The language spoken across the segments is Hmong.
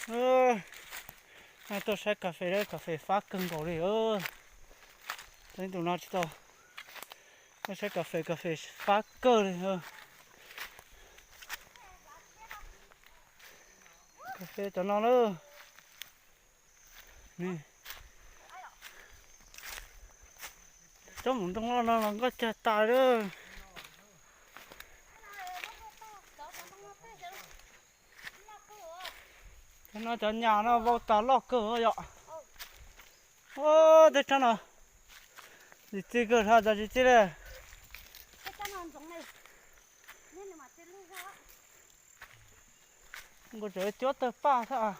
Tuaj saib kas fes, kas fes fab kawg nkaus li. Tau tus no tsis tau. Tuaj saib kas fes, kas fes fab kawg li. Kas fes cov no na. Tsob mus ntoo loj no los nkoj cag tas lawm. Cov no cov nyas no vau tas loj kawg yom. Ub, tej tsob no tsis txi kawg, tsis txi li. Nkaus tseem cuab tawg paj thiab.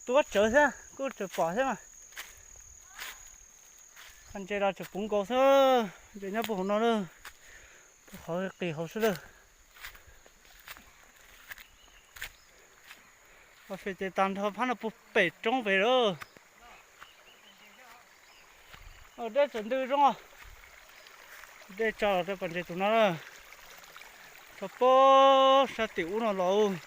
Tuab tsawv thiab, kuj tsawv pom thiab mas. Ntses los tseem puv nkaus xwb, ntses nyob puag hauv no lawm, puag qhov qis hauv xwb lawm. Kas fes ces tag nrho phab no puag pem roob pem lawm. Dej tseem ntws zoo. Dej tso los rau kom ntses tus no na. Rau puag sab tim ub no los.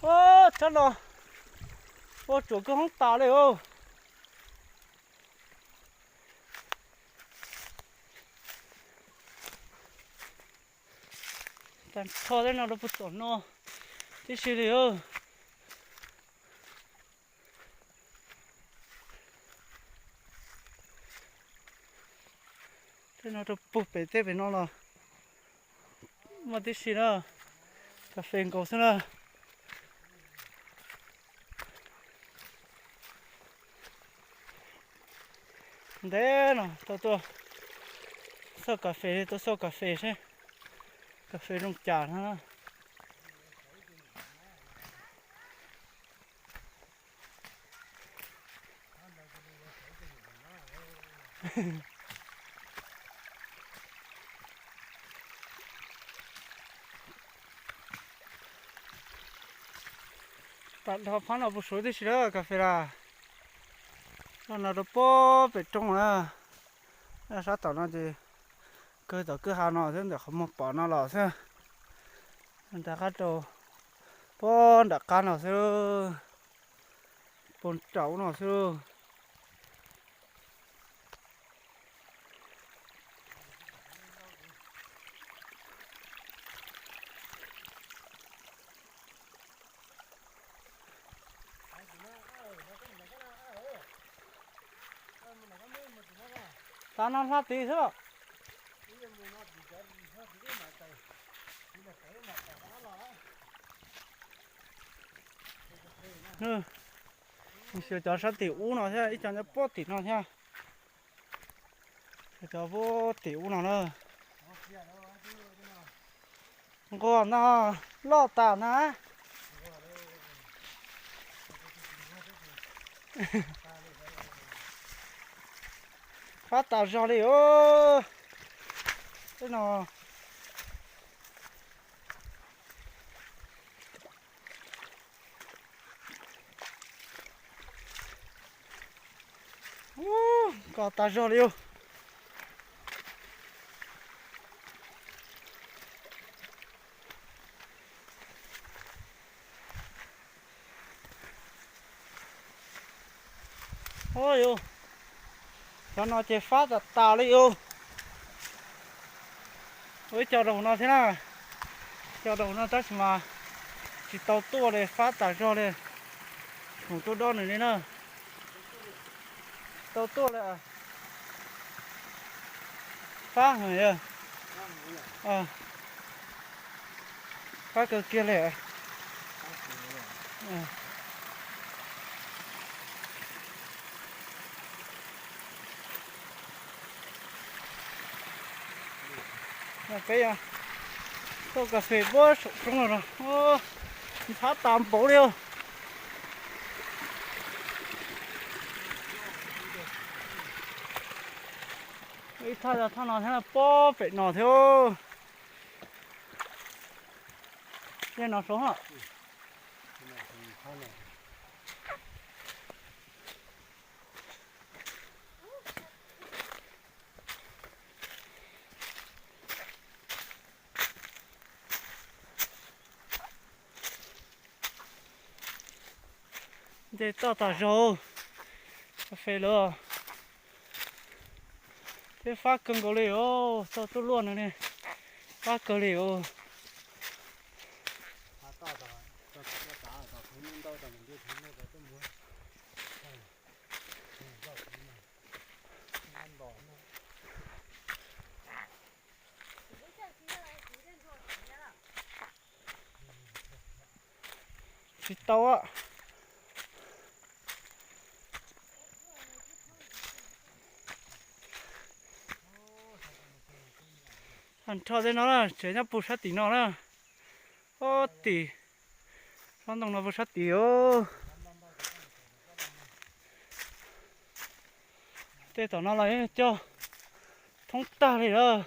Ub, tsob no ua tsuam kwj hoob tas li os. Tag nrho tej no rau puag tom no tib si li os. Tej no rau puag pem tej pem no los muaj tib si na. Kas fes nkaus xwb na. Ntev no tau tuaj xauj kas fes, tuaj xauj kas fes seb kas fes zoo cas no. Tag nrho phab no puag saud tib si lawm kas fes las. Los no rau puag pem roob na. Sab tom no ces kawg tom kwj ha no xwb, ntawm qhov muag pom no los xwb. Nram qab rau puag nram qab no xwb, puag nram ub no xwb. Tav no hla tid xwb. Xyuas cov sab tim ub no thiab, ib co nyob puag tim no thiab. Xyuas cov puag tim ub no na. Nquag no loj tas na. Fab tas zog li os. Tej no. Ub, nkos tas zog li os. Ub, cov no ces fab tas tas li os. Ua ib co rau hauv no thiab na. Co rau hauv no tab sis mas tsis tau tuaj li, fab tas zog li. Khoom tuaj dob nws li na. Tau tuaj li. Fab heev. Fab kawg kiag li. Peb xauj kas fes puag saum roob no, ntxhab tas npaum li os. Ib thaj yog thaj no thiab, puag pem no thiab. Tej no saud, Nce toj tas zog, kas fes lawm. Thiab fab kawg nkaus li os, txog tuaj luaj no ne, fab kawg li os. Tsis tau. Tag nrho tej no na, tsev nyob puag sab tim no na. Ob tim, tsob ntoo no puag sab tim os. Tej tom no los yeej cog thoob tag li lawm.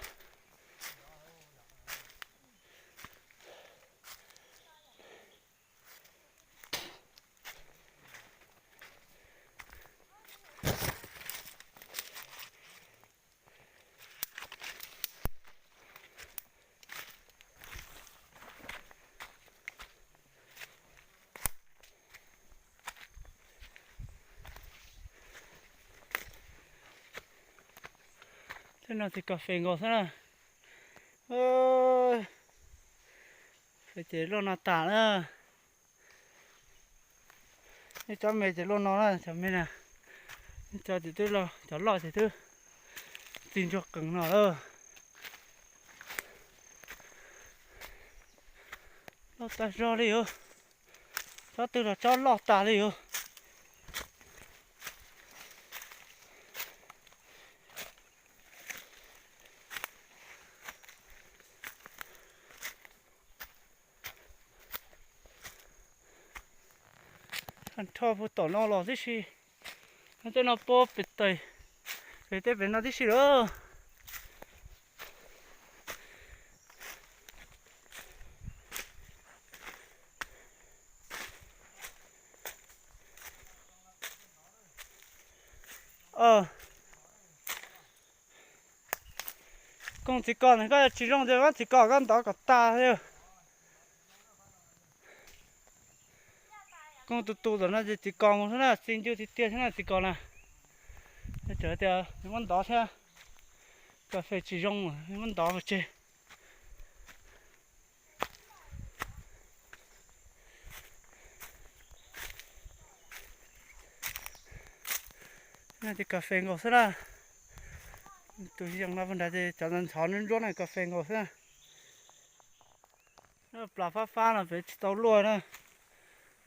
Tej no txiv kas fes nkaus xwb na. Fes ces luaj no tas na. Nej cov me ces luaj no na, cov me na. Nej cov ces twb loj, cov loj ces twb txi ntsuag qees no lawm. Loj tas zog li os. Tsob twg los tsob loj tas li os. Tag nrho puag tom no los tib si. Tej no puag pem tes, pem tej pem no tib si lawm. Koog txiv kos ntawd koj yuav tsis zoo ces muab txiv kos koj ntov kom tas. Koog tus tus tom no ces txiv kos mus xwb na, txi ncw tiag tiag xwb na txiv kos na. Txawm tias muab ntov thiab, kas fes tsis zoo muab ntov pov tseg. No ces kas fes nkaus xwb na. Tus zoo no puag nrad ces cov ntxhov ntxhov ntsuab ntsuab no kas fes nkaus xwb na. Plas fab fab no pem tsis tau luaj na.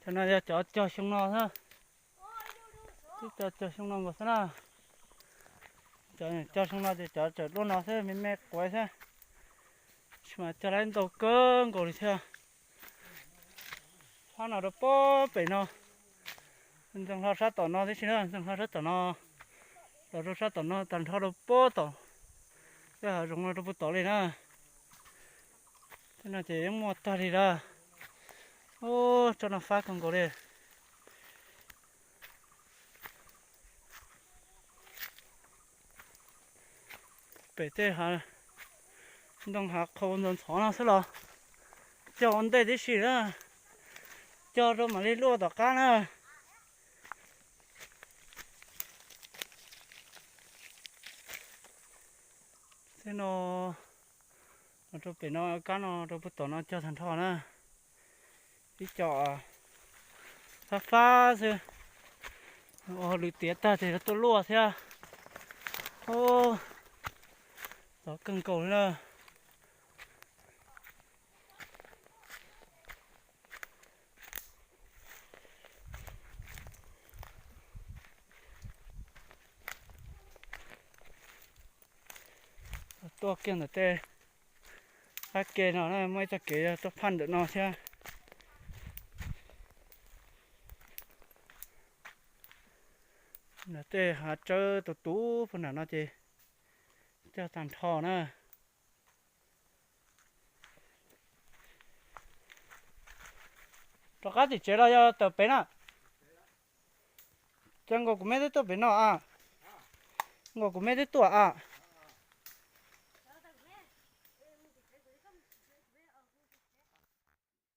Cov no yog cov cog xyoo no xwb. Twb cog xyoo no nkaus xwb na. Cov cog xyoo no ces cov tseem luaj no xwb, me me quav xwb. Tab sis mas cog lawm ntau kawg nkaus li thiab. Fab no rau puag pem no, ntxeev hlo sab tom no tib si na, ntxeev hlo sab tom no, los rau sab tom no tag nrho rau puag tom, tej hav zoov no rau puag tom li na. Tej no ces yeej muaj tag li lawm. Ub, tsob no fab kawg nkaus li. Pem tej hav, ntoo hav qhau ntxhov ntxhov no xwb los cog ua ntej tib si na, cog rau mam li luaj tom qab na. Tej no, rau pem no kab no rau puag tom no cog tag nrho na. Ib co fab fab xwb, ua hauj lwm tiav tag ces tuaj luaj thiab. Ub, ntxhov kawg nkaus li na. Tuaj kiag ntawm tej qab ke no na, muaj ib txoj kev tuaj phaj ntawm no thiab. Ntawm tej hav tsawb tus tus puag nram no ces cog tag nrho na. Rov qab tim tsev los yog tawm pem na? Cas nkaus kuv me twb tuaj pem no a. Nkaus kuv me twb tuaj a.